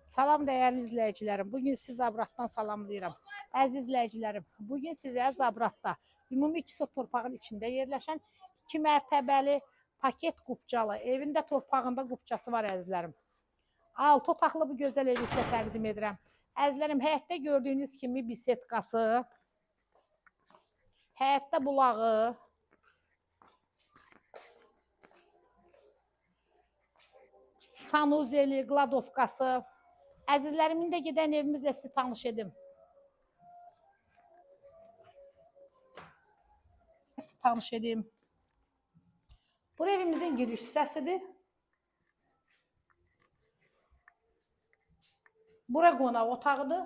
Salam dəyərli izləyicilərim. Bugün sizi Zabratdan salamlayıram. Əziz izləyicilərim, bugün sizə Zabratda ümumi 2 sot torpağın içində yerləşən 2 mərtəbəli paket qupçalı, evində torpağında qupçası var əzizlərim. 6 otaqlı bu gözəl evi sizə təqdim edirəm. Əzizlərim, həyətdə gördüyünüz kimi bisetkası, həyətdə bulağı, sanuzeli, qladovkası. Əzizlərim, indi gedən evimizlə sizi tanış edim. Sizi tanış edim. Bu evimizin giriş hissəsidir. Bura qonaq otağıdır.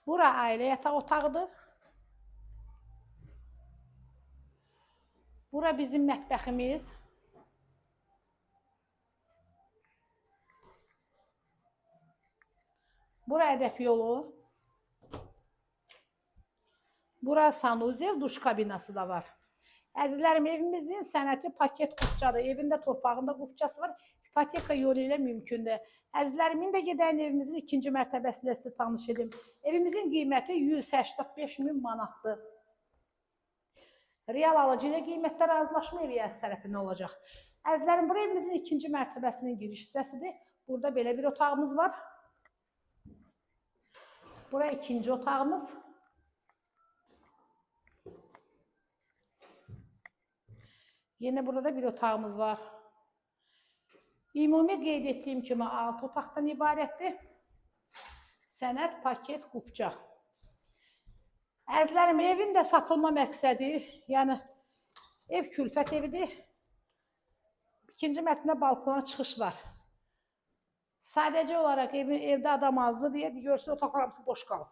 Bura ailə yataq otağıdır. Bura bizim mətbəximiz. Bura ədəb yolu. Bura sanuzel, duş kabinası da var. Əzizlərim, evimizin sənəti paket qupçadır. Evində torpağında qupçası var. İpoteka yolu ilə mümkündür. Əzizlərim, indi gedən evimizin ikinci mərtəbəsi ilə sizi tanış edim. Evimizin qiyməti 185 min manatdır. Real alıcı ilə qiymətdə razılaşma ev yiyəsi tərəfindən olacaq. Əzizlərim, bura evimizin ikinci mərtəbəsinin giriş hissəsidir. Burada belə bir otağımız var. Bura ikinci otağımız. Yenə burada da bir otağımız var. Ümumi qeyd etdiyim kimi 6 otaqdan ibarətdir. Sənəd, paket, qupça. Əzizlərim, evin də satılma məqsədi, yəni ev külfət evidir. İkinci mərtəbədə balkona çıxış var. Sadəcə olaraq evdə adam azdır deyə görürsünüz otaqlar hamısı boş qalıb.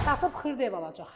Satıb xırda ev alacaq.